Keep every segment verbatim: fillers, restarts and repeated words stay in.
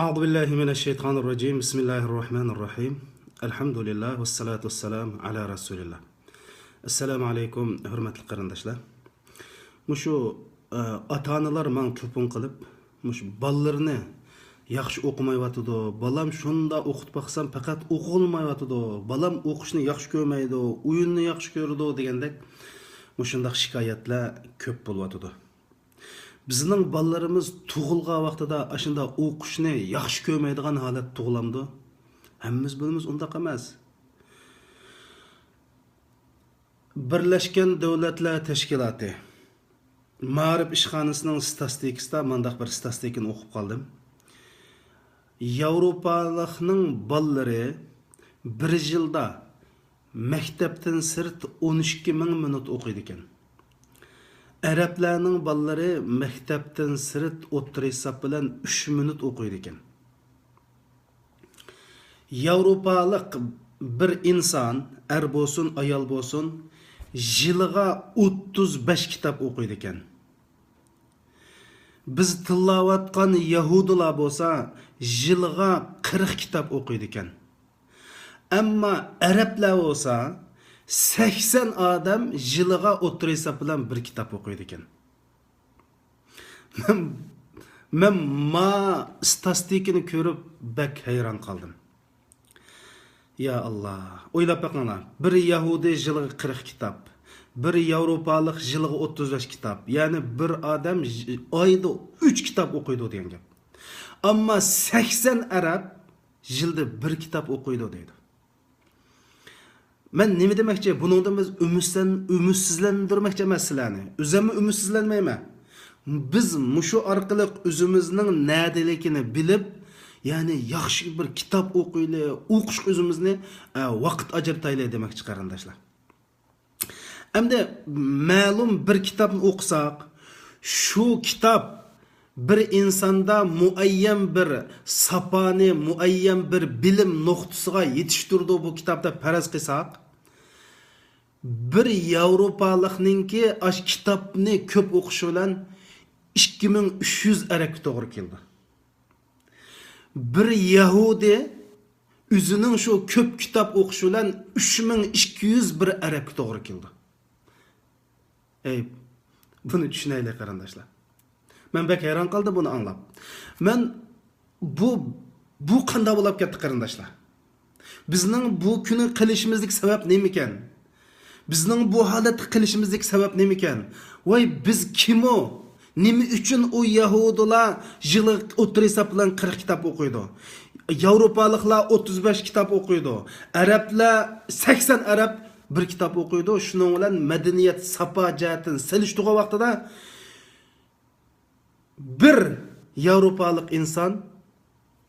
أعوذ بالله من الشيطان الرجيم. بسم الله الرحمن الرحيم. الحمد لله والصلاة والسلام على رسول الله. ئەسسالامۇ ئەلەيكۇم، ھۆرمەتلىك قېرىنداشلار. مۇشۇ، ئە، ئاتا-ئانىلار ماڭا تېلېفون قىلىپ، مۇشۇ بالىلىرىنى ياخشى ئوقۇمايۋاتىدۇ، بالام شۇنداق ئوقۇتۇپ باقسام پەقەت ئوقۇغىلى بولمايۋاتىدۇ، بالام ئوقۇشنى ياخشى كۆرمەيدۇ، ئويۇننى ياخشى كۆرىدۇ دېگەندەك مۇشۇنداق شىكايەتلەر كۆپ بولۇۋاتىدۇ. بىزنىڭ بالىلىرىمىز تۇغۇلغان ۋاقتىدا ئاشۇنداق ئوقۇشنى ياخشى كۆرمەيدىغان ھالەت تۇغۇلامدۇ؟ ھەممىمىز بىلىمىز، ئۇنداق ئەمەس. بىرلەشكەن دۆلەتلەر تەشكىلاتى مائارىپ ئىشخانىسىنىڭ ستاتىستىكىسىدا مانداق بىر ستاتىستىكىنى ئوقۇپ قالدىم. ياۋروپالىقنىڭ بالىلىرى بىر يىلدا مەكتەپتىن سىرت ئون ئىككى مىڭ مىنۇت ئوقۇيدىكەن. ئەرەبلەرنىڭ بالىلىرى مەكتەپتىن سىرت ئوتتۇرا ھېساب بىلەن ئۈچ مىنۇت ئوقۇيدىكەن. ياۋروپالىق بىر ئىنسان، ئەر بولسۇن، ئايال بولسۇن، يىلىغا ئوتتۇز بەش كىتاب ئوقۇيدىكەن. بىز تىللاۋاتقان يەھۇدىيلار بولسا يىلىغا قىرىق كىتاب ئوقۇيدىكەن. ئەمما ئەرەبلەر بولسا سەكسەن ئادەم يىلىغا ئوتتۇرا ھېساب بىلەن بىر كىتاب ئوقۇيدىكەن. مەن، مەن ما ستاتىستىكىنى كۆرۈپ بەك ھەيران قالدىم. يا ئاللا، ئويلاپ بېقىڭلار، بىر يەھۇدىي يىلىغا قىرىق كىتاب، بىر ياۋروپالىق يىلىغا ئوتتۇز بەش كىتاب، يەنى بىر ئادەم ي-، ئايدا ئۈچ كىتاب ئوقۇيدۇ دېگەن گەپ. ئەمما سەكسەن ئەرەب يىلدا بىر كىتاب ئوقۇيدۇ دەيدۇ. مەن نېمە دېمەكچى؟ بۇنىڭدىن بىز ئۈمىدسىزلەن-، ئۈمىدسىزلەندۈرمەكچى ئەمەس سىلەرنى. ئۆزۈممۇ ئۈمىدسىزلەنمەيمەن. بىز مۇشۇ ئارقىلىق ئۆزىمىزنىڭ نەدىلىكىنى بىلىپ، يەنى ياخشى بىر كىتاب ئوقۇيلى، ئوقۇشقا ئۆزىمىزنى، ئە، ۋاقىت ئاجرىتايلى دېمەكچى، قېرىنداشلار. ئەمدى مەلۇم بىر كىتابنى ئوقۇساق، شۇ كىتاب بىر ئىنساندا مۇئەييەن بىر ساپانى، مۇئەييەن بىر بىلىم نۇقتىسىغا يېتىشتۈرىدۇ بۇ كىتاب دەپ پەرەز قىلساق، بىر ياۋروپالىقنىڭكى ئاش كىتابنى كۆپ ئوقۇشى بىلەن ئىككى مىڭ ئۈچ يۈز ئەرەبكە توغرا كېلىدۇ. بىر يەھۇدىي ئۆزىنىڭ شۇ كۆپ كىتاب ئوقۇشى بىلەن ئۈچ مىڭ ئىككى يۈز بىر ئەرەبكە توغرا كېلىدۇ. ئەي، بۇنى چۈشىنەيلى، قېرىنداشلار. مەن بەك ھەيران قالدىم بۇنى ئاڭلاپ. مەن بۇ، بۇ قانداق بولاپ كەتتى، قېرىنداشلار؟ بىزنىڭ بۇ كۈنى قېلىشىمىزدىكى سەۋەب نېمىكەن؟ بىزنىڭ بۇ ھالەتتە قېلىشىمىزدىكى سەۋەب نېمىكەن؟ ۋاي، بىز كىمۇ؟ نېمە ئۈچۈن ئۇ يەھۇدىيلار يىلى ئوتتۇرا ھېساب بىلەن قىرىق كىتاب ئوقۇيدۇ؟ ياۋروپالىقلار ئوتتۇز بەش كىتاب ئوقۇيدۇ. ئەرەبلەر، سەكسەن ئەرەب بىر كىتاب ئوقۇيدۇ. شۇنىڭ بىلەن مەدەنىيەت ساپا جەھەتتىن سېلىشتۇرغان ۋاقتىدا بىر ياۋروپالىق ئىنسان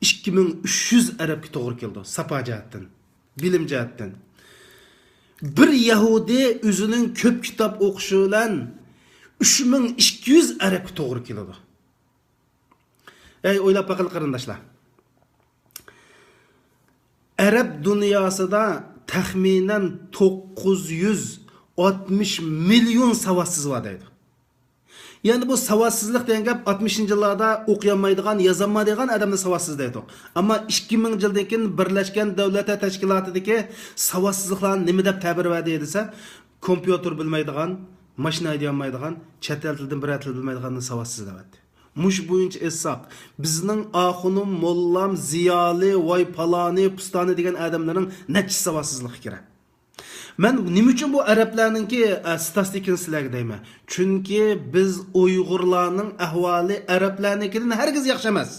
ئىككى مىڭ ئۈچ يۈز ئەرەبكە توغرا كېلىدۇ، ساپا جەھەتتىن، بىلىم جەھەتتىن. بىر يەھۇدىي ئۆزىنىڭ كۆپ كىتاب ئوقۇشى بىلەن ئۈچ مىڭ ئىككى يۈز ئەرەبكە توغرا كېلىدۇ. ئەي، ئويلاپ بېقىڭ، قېرىنداشلار. ئەرەب دۇنياسىدا تەخمىنەن توققۇز يۈز ئاتمىش مىليون ساۋاتسىز بار دەيدۇ. يەنى بۇ ساۋاتسىزلىق دېگەن گەپ ئاتمىشىنچى يىللاردا ئوقۇيالمايدىغان، يازالمايدىغان ئادەمنى ساۋاتسىز دەيدۇ. ئەمما ئىككى مىڭ يىلدىن كېيىن بىرلەشكەن دۆلەتلەر تەشكىلاتىدىكى ساۋاتسىزلىقلارنى نېمە دەپ تەبىر بەردى دېسە، كومپيۇتېر بىلمەيدىغان، ماشىنا ھەيدىيەلمەيدىغان، چەت ئەل تىلىدىن بىرەر تىل بىلمەيدىغاننى ساۋاتسىز دەۋەتتى. مۇشۇ بويىچە ئېيتساق، بىزنىڭ ئاخۇنۇم، موللام، زىيالىي، ۋاي پالانى، پۇستانى دېگەن ئادەملەرنىڭ نەچچە ساۋاتسىزلىقى كىرە. مەن نېمە ئۈچۈن بۇ ئەرەبلەرنىڭكى، ئە، ستاتىستىكىنى سىلەرگە دەيمەن؟ چۈنكى بىز ئۇيغۇرلارنىڭ ئەھۋالى ئەرەبلەرنىڭكىدىن ھەرگىز ياخشى ئەمەس.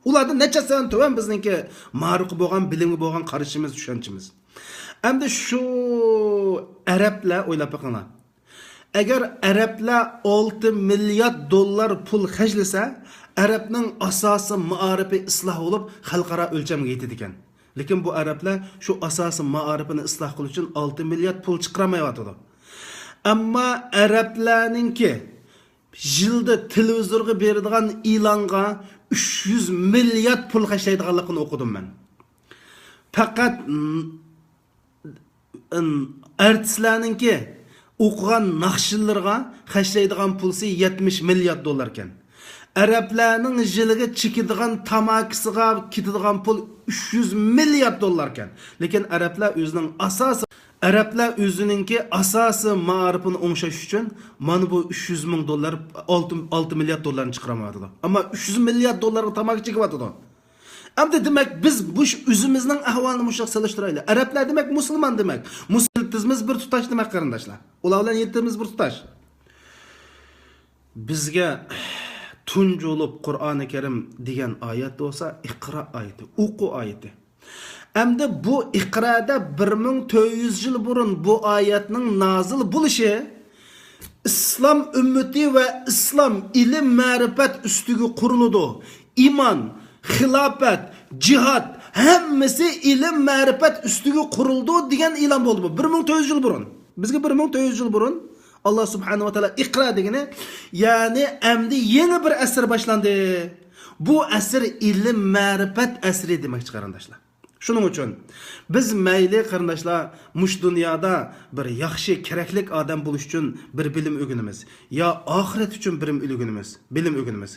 ئۇلاردىن نەچچە سان تۆۋەن بىزنىڭكى مائارىپقا بولغان، بىلىمگە بولغان قارىشىمىز، چۈشەنچىمىز. ئەمدى شۇ ئەرەبلەر، ئويلاپ بېقىڭلار. ئەگەر ئەرەبلەر ئالتە مىليارد دوللار پۇل خەجلىسە، ئەرەبنىڭ ئاساسىي مائارىپى ئىسلاھ بولۇپ، خەلقئارا ئۆلچەمگە يېتىدىكەن. لېكىن بۇ ئەرەبلەر شۇ ئاساسىي مائارىپىنى ئىسلاھ قىلىش ئۈچۈن ئالتە مىليارد پۇل چىقىرالمايۋاتىدۇ. ئەمما ئەرەبلەرنىڭكى يىلدا تېلېۋىزورغا بېرىدىغان ئېلانغا ئۈچ يۈز مىليارد پۇل خەجلەيدىغانلىقىنى ئوقۇدۇم مەن. پەقەت، م، م، ئارتىسلارنىڭكى ئوقۇغان ناخشىلىرىغا خەجلەيدىغان پۇلسى يەتمىش مىليارد دوللار ئىكەن. ئەرەبلەرنىڭ يىلىغا چېكىدىغان تاماكىسىغا كېتىدىغان پۇل ئۈچ يۈز مىليارد دوللاركەن. لېكىن ئەرەبلەر ئۆزىنىڭ ئاساسىي، ئەرەبلەر ئۆزىنىڭكى ئاساسىي مائارىپىنى ئوڭشاش ئۈچۈن مانا بۇ ئۈچ يۈز مىڭ دوللار، ئالتە، ئالتە مىليارد دوللارنى چىقىرالمايۋاتىدۇ. ئەمما ئۈچ يۈز مىليارد دوللارغا تاماكا چېكىۋاتىدۇ. ئەمدى دېمەك، بىز مۇش ئۆزىمىزنىڭ ئەھۋالىنى مۇشۇنداق سېلىشتۇرايلى. ئەرەبلەر دېمەك مۇسۇلمان دېمەك. مۇس-، مىللىتىمىز بىر تۇتاش دېمەك، قېرىنداشلار. ئۇلار بىلەن مىللىتىمىز بىر تۇتاش. بىزگە تۇنجى بولۇپ قۇرئانى كەرىم دېگەن ئايەت بولسا ئىقرا ئايىتى، ئوقۇ ئايىتى. ئەمدى بۇ ئىقرا دە بىر مىڭ تۆت يۈز يىل بۇرۇن بۇ ئايەتنىڭ نازىل بولۇشى، ئىسلام ئۈممىتى ۋە ئىسلام ئىلىم مەرىپەت ئۈستىگە قۇرۇلىدۇ. ئىمان، خىلاپەت، جىھاد، ھەممىسى ئىلىم مەرىپەت ئۈستىگە قۇرۇلىدۇ دېگەن ئېلان بولدى بۇ. بىر مىڭ تۆت يۈز يىل بۇرۇن. بىزگە بىر مىڭ تۆت يۈز يىل بۇرۇن ئاللا سۇبھانەھۇ ۋە تائالا ئىقرا دېگىنى، يەنى ئەمدى يېڭى بىر ئەسىر باشلاندى. بۇ ئەسىر ئىلىم مەرىپەت ئەسىرى دېمەكچى، قېرىنداشلار. شۇنىڭ ئۈچۈن بىز مەيلى، قېرىنداشلار، مۇشۇ دۇنيادا بىر ياخشى، كېرەكلىك ئادەم بولۇش ئۈچۈن بىر بىلىم ئۆگىنىمىز، يا ئاخىرەت ئۈچۈن بىلىم ئۆگىنىمىز، بىلىم ئۆگىنىمىز.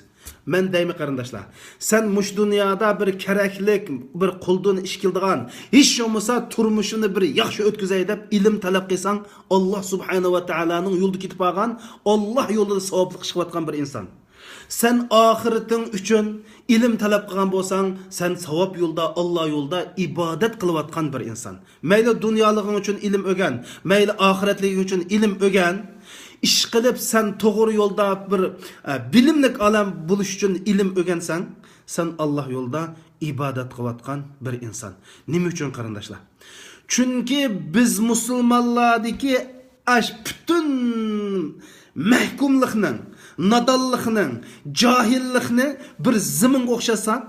مەن دەيمەن، قېرىنداشلار، سەن مۇشۇ دۇنيادا بىر كېرەكلىك، بىر قولدىن ئىش كېلىدىغان، ھېچ بولمىسا تۇرمۇشۇمنى بىر ياخشى ئۆتكۈزەي دەپ ئىلىم تەلەپ قىلساڭ، ئاللا سۇبھانەھۇ ۋە تائالانىڭ يولىدا كېتىپ قالغان، ئاللا يولىدا ساۋابلىق ئىش قىلىۋاتقان بىر ئىنسان. سەن ئاخىرىتىڭ ئۈچۈن ئىلىم تەلەپ قىلغان بولساڭ، سەن ساۋاب يولدا، ئاللا يولىدا ئىبادەت قىلىۋاتقان بىر ئىنسان. مەيلى دۇنيالىقىڭ ئۈچۈن ئىلىم ئۆگەن، مەيلى ئاخىرەتلىكىڭ ئۈچۈن ئىلىم ئۆگەن. ئىشقىلىپ سەن توغرا يولدا بىر، ئە، بىلىملىك ئادەم بولۇش ئۈچۈن ئىلىم ئۆگەنسەڭ، سەن ئاللا يولىدا ئىبادەت قىلىۋاتقان بىر ئىنسان. نېمە ئۈچۈن، قېرىنداشلار؟ چۈنكى بىز مۇسۇلمانلاردىكى ئاش پۈتۈن مەھكۇملۇقنىڭ، نادانلىقنىڭ، جاھىللىقنى بىر زېمىنغا ئوخشاتساق،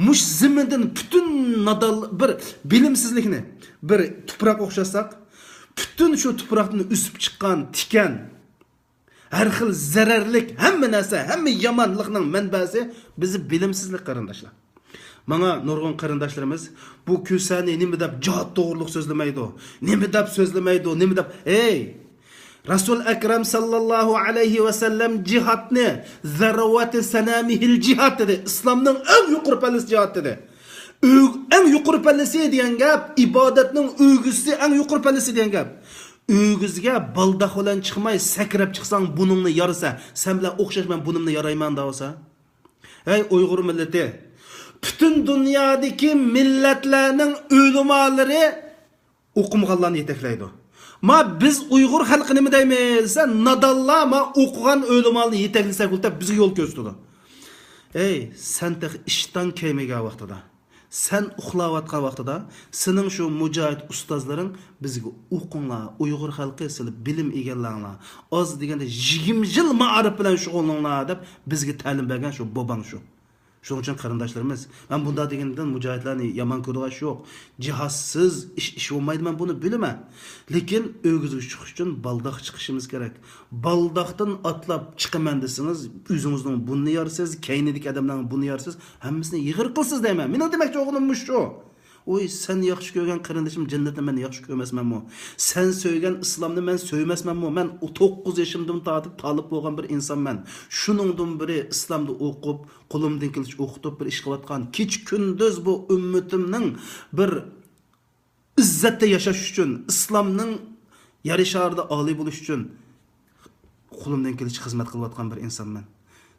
مۇش زېمىندىن پۈتۈن نادان، بىر بىلىمسىزلىكنى بىر تۇپراققا ئوخشاتساق، پۈتۈن شۇ تۇپراقتىن ئۆسۈپ چىققان تىكەن، ھەر خىل زەرەرلىك ھەممە نەرسە، ھەممە يامانلىقنىڭ مەنبەسى بىزى بىلىمسىزلىك، قېرىنداشلار. ماڭا نۇرغۇن قېرىنداشلىرىمىز، بۇ كۈسەنى نېمە دەپ جىھاد توغرۇلۇق سۆزلىمەيدۇ، نېمە دەپ سۆزلىمەيدۇ، نېمە دەپ، ئەي، رەسۇل ئەكرەم ساللاللاھۇ ئەلەيھى ۋەسەللەم جىھادنى زەرۋەتى سەنەمىھىل جىھاد دېدى. ئىسلامنىڭ ئەڭ يۇقىرى پەللىسى جىھاد دېدى. ئۆگ-، ئەڭ يۇقىرى پەللىسى دېگەن گەپ، ئىبادەتنىڭ ئۆگزىسى، ئەڭ يۇقىرى پەللىسى دېگەن گەپ. ئۆگزىگە بالداق بىلەن چىقماي، سەكرەپ چىقساڭ، بۇنىڭنى يارىسا، سەن بىلەن ئوخشاش مەن بۇنىمنى يارايمەن دەۋالسا. ھەي ئۇيغۇر مىللىتى، پۈتۈن دۇنيادىكى مىللەتلەرنىڭ ئۆلىمالىرى ئوقۇمىغانلارنى يېتەكلەيدۇ. ما بىز ئۇيغۇر خەلقى نېمە دەيمىز دېسە، نادانلار ما ئوقۇغان ئۆلىمالارنى يېتەكلىسەك بولۇپ بىزگە يول كۆرسىتىدۇ. ئەي، سەن تېخى ئىشتان كىيمىگەن ۋاقتىدا، سەن ئۇخلاۋاتقان ۋاقتىدا سېنىڭ شۇ مۇجاھىد ئۇستازلىرىڭ بىزگە ئوقۇڭلار، ئۇيغۇر خەلقى سىلەر بىلىم ئىگىلەڭلار، ئاز دېگەندە يىگىرمە يىل مائارىپ بىلەن شۇغۇللىنىڭلار دەپ بىزگە تەلىم بەرگەن شۇ بوباڭ شۇ. شۇنىڭ ئۈچۈن قېرىنداشلىرىمىز، مەن بۇنداق دېگىنىمدىن مۇجاھىدلارنى يامان كۆرىدىغان ئىش يوق. جىھادسىز ئىش، ئىش بولمايدۇ، مەن بۇنى بىلىمەن. لېكىن ئۆگزىگە چىقىش ئۈچۈن بالداق چىقىشىمىز كېرەك. بالداقتىن ئاتلاپ چىقىمەن دېسىڭىز، ئۆزىڭىزنىڭ بۇرنىنى يارىسىز، كەينىدىكى ئادەملەرنىڭ بۇرنىنى يارىسىز، ھەممىسىنى يىغىر قىلىسىز دەيمەن. مېنىڭ دېمەكچى بولغىنىم مۇشۇ. ئۇي، سەن ياخشى كۆرگەن قېرىندىشىم جەننەتنى مەن ياخشى كۆرمەسمەنمۇ؟ سەن سۆيگەن ئىسلامنى مەن سۆيمەسمەنمۇ؟ مەن توققۇز يېشىمدىن تارتىپ تالىپ بولغان بىر ئىنسانمەن. شۇنىڭدىن بېرى ئىسلامدا ئوقۇپ، قولۇمدىن كېلىشىچە ئوقۇتۇپ، بىر ئىش قىلىۋاتقان، كېچە-كۈندۈز بۇ ئۈممىتىمنىڭ بىر ئىززەتتە ياشاش ئۈچۈن، ئىسلامنىڭ يەر شارىدا ئالىي بولۇش ئۈچۈن قولۇمدىن كېلىشىچە خىزمەت قىلىۋاتقان بىر ئىنسانمەن.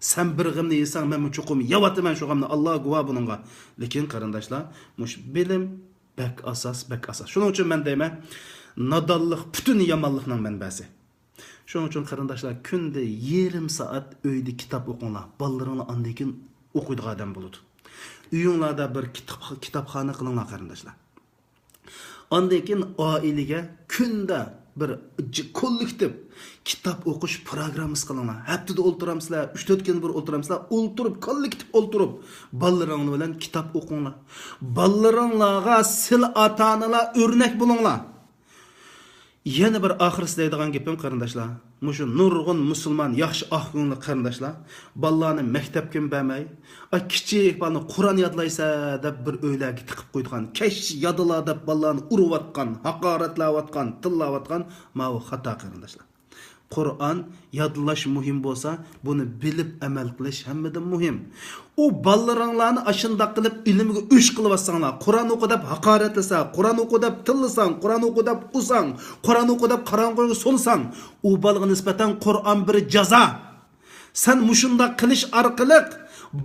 سەن بىر غەمنى يېسەڭ، مەنمۇ چوقۇم يەۋاتىمەن شۇ غەمنى، ئاللا گۇۋاھ بۇنىڭغا. لېكىن قېرىنداشلار، مۇشۇ بىلىم بەك ئاساس، بەك ئاساس. شۇنىڭ ئۈچۈن مەن دەيمەن، نادانلىق پۈتۈن يامانلىقنىڭ مەنبەسى. شۇنىڭ ئۈچۈن قېرىنداشلار، كۈندە يېرىم سائەت ئۆيدە كىتاب ئوقۇڭلار. بالىلىرىڭلار ئاندىن كېيىن ئوقۇيدىغان ئادەم بولىدۇ. ئۆيۈڭلاردا بىر كىتاب، كىتابخانا قىلىڭلار قېرىنداشلار. ئاندىن كېيىن ئائىلىگە كۈندە بىر ج-، كوللېكتىپ كىتاب ئوقۇش پىروگراممىسى قىلىڭلار. ھەپتىدە ئولتۇرامسىلەر، ئۈچ تۆت كۈن بىر ئولتۇرامسىلەر، ئولتۇرۇپ، كوللېكتىپ ئولتۇرۇپ بالىلىرىڭلار بىلەن كىتاب ئوقۇڭلار. بالىلىرىڭلارغا سىلە ئاتا-ئانىلار ئۆرنەك بولۇڭلار. يەنە بىر ئاخىرسى دەيدىغان گېپىم قېرىنداشلار، مۇشۇ نۇرغۇن مۇسۇلمان ياخشى ئاق كۆڭۈل قېرىنداشلار بالىلارنى مەكتەپكىمۇ بەرمەي، ئا، كىچىك بالىنى قۇرئان يادلايسەن دەپ بىر ئۆيلەرگە تىقىپ قويىدىغان، كەچ يادلا دەپ بالىلارنى ئۇرۇۋاتقان، ھاقارەتلەۋاتقان، تىللاۋاتقان ماۋۇ خاتا قېرىنداشلار. قۇرئان يادلاش مۇھىم بولسا، بۇنى بىلىپ ئەمەل قىلىش ھەممىدىن مۇھىم. ئۇ بالىلىرىڭلارنى ئاشۇنداق قىلىپ ئىلىمگە ئۆچ قىلىۋاتساڭلار، قۇرئان ئوقۇ دەپ ھاقارەتلىسە، قۇرئان ئوقۇ دەپ تىللىساڭ، قۇرئان ئوقۇ دەپ ئۇرساڭ، قۇرئان ئوقۇ دەپ قاراڭغۇغا سولىساڭ، ئۇ بالىغا نىسبەتەن قۇرئان بىر جازا. سەن مۇشۇنداق قىلىش ئارقىلىق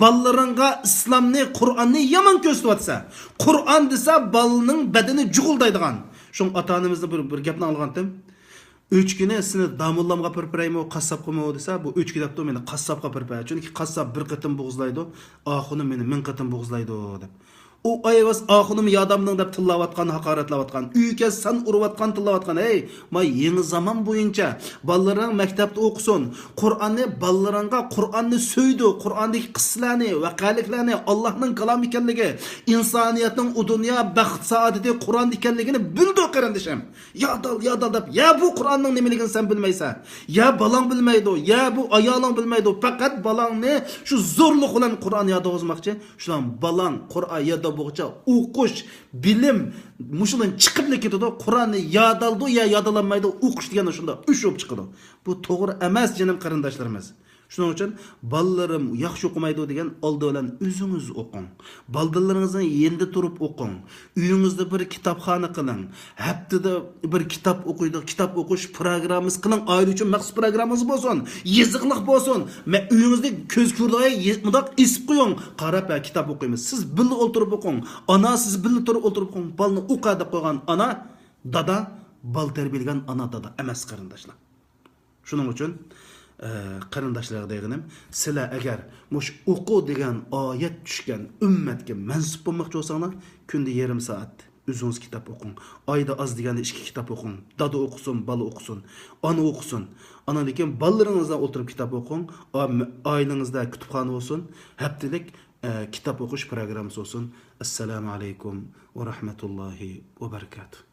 بالىلىرىڭغا ئىسلامنى، قۇرئاننى يامان كۆرسىتىۋاتىسەن. قۇرئان دېسە بالىنىڭ بەدىنى جۇغۇلدايدىغان. شۇڭا ئاتا-ئانىمىزدىن بىر، بىر گەپنى ئاڭلىغانتىم. ئۆچكىنى سېنى داموللامغا ئاپىرىپ بېرەيمۇ، قاسساپقىمۇ دېسە، بۇ ئۆچكە دەپتۇ، مېنى قاسساپقا ئاپىرىپ بەر. چۈنكى قاسساپ بىر قېتىم بوغۇزلايدۇ، ئاخۇنۇم مېنى مىڭ قېتىم بوغۇزلايدۇ دەپ. ئۇ ئايۋاز ئاخۇنۇم يادامنىڭ دەپ تىللاۋاتقان، ھاقارەتلەۋاتقان، ئۆيگە سەن ئۇرۇۋاتقان، تىللاۋاتقان. ھەي، ما يېڭى زامان بويىچە بالىلىرىڭ مەكتەپتە ئوقۇسۇن. قۇرئاننى بالىلىرىڭغا، قۇرئاننى سۆيدۈر، قۇرئاندىكى قىسسىلەرنى، ۋەقەلىكلەرنى، ئاللاھنىڭ كالامى ئىكەنلىكى، ئىنسانىيەتنىڭ ئۇ دۇنيا بەخت سائادىتى قۇرئاندا ئىكەنلىكىنى بىلدۈر، قېرىندىشىم. يا دال، يا دال دەپ، يا بۇ قۇرئاننىڭ نېمىلىكىنى سەن بىلمەيسەن، يا بالاڭ بىلمەيدۇ، يا بۇ ئايالىڭ بىلمەيدۇ. پەقەت بالاڭنى شۇ زورلۇق بىلەن قۇرئان يادلىغۇزماقچى. شۇلار بالاڭ قۇرئان يادلاپ بولغۇچە ئوقۇش، بىلىم، مۇشۇندىن چىقىپلا كېتىدۇ. قۇرئاننى يادالدۇ يا يادالانمايدۇ، ئوقۇش دېگەن شۇنداق ئۈچ بولۇپ چىقىدۇ. بۇ توغرا ئەمەس، جېنىم قېرىنداشلىرىمىز. شۇنىڭ ئۈچۈن بالىلىرىم ياخشى ئوقۇمايدۇ دېگەن ئالدى بىلەن ئۆزىڭىز ئوقۇڭ. بالىلىرىڭىزنىڭ يېنىدا تۇرۇپ ئوقۇڭ. ئۆيىڭىزدە بىر كىتابخانا قىلىڭ. ھەپتىدە بىر كىتاب ئوقۇيدۇ، كىتاب ئوقۇش پروگراممىسى قىلىڭ. ئائىلە ئۈچۈن مەخسۇس پروگراممىڭىز بولسۇن. يېزىقلىق بولسۇن. مە-، ئۆيىڭىزدە كۆز كۆرىدىغان يې-، مۇنداق ئېسىپ قويۇڭ. قاراپ، ھە، كىتاب ئوقۇيمىز. سىز بىللە ئولتۇرۇپ ئوقۇڭ. ئانا، سىز بىللە تۇرۇپ ئولتۇرۇپ ئوقۇڭ. بالىنى ئوقۇ دەپ قويغان ئانا، دادا، بالا تەربىيەلىگەن ئانا، دادا ئەمەس، قېرىنداشلار. شۇنىڭ ئۈچۈن، ئە، قېرىنداشلارغا دېگىنىم، سىلەر ئەگەر مۇشۇ ئوقۇ دېگەن ئايەت چۈشكەن ئۈممەتكە مەنسۇپ بولماقچى بولساڭلار، كۈندە يېرىم سائەت ئۆزىڭىز كىتاب ئوقۇڭ. ئايدا ئاز دېگەندە ئىككى كىتاب ئوقۇڭ. دادا ئوقۇسۇن، بالا ئوقۇسۇن، ئانا ئوقۇسۇن. ئاندىن كېيىن بالىلىرىڭىز بىلەن ئولتۇرۇپ كىتاب ئوقۇڭ. ئا-، ئائىلىڭىزدە كۇتۇپخانا بولسۇن، ھەپتىلىك، ئە، كىتاب ئوقۇش پروگراممىسى بولسۇن. ئەسسالامۇ ئەلەيكۇم ۋە رەھمەتۇللاھى ۋە بەرىكاتۇھ.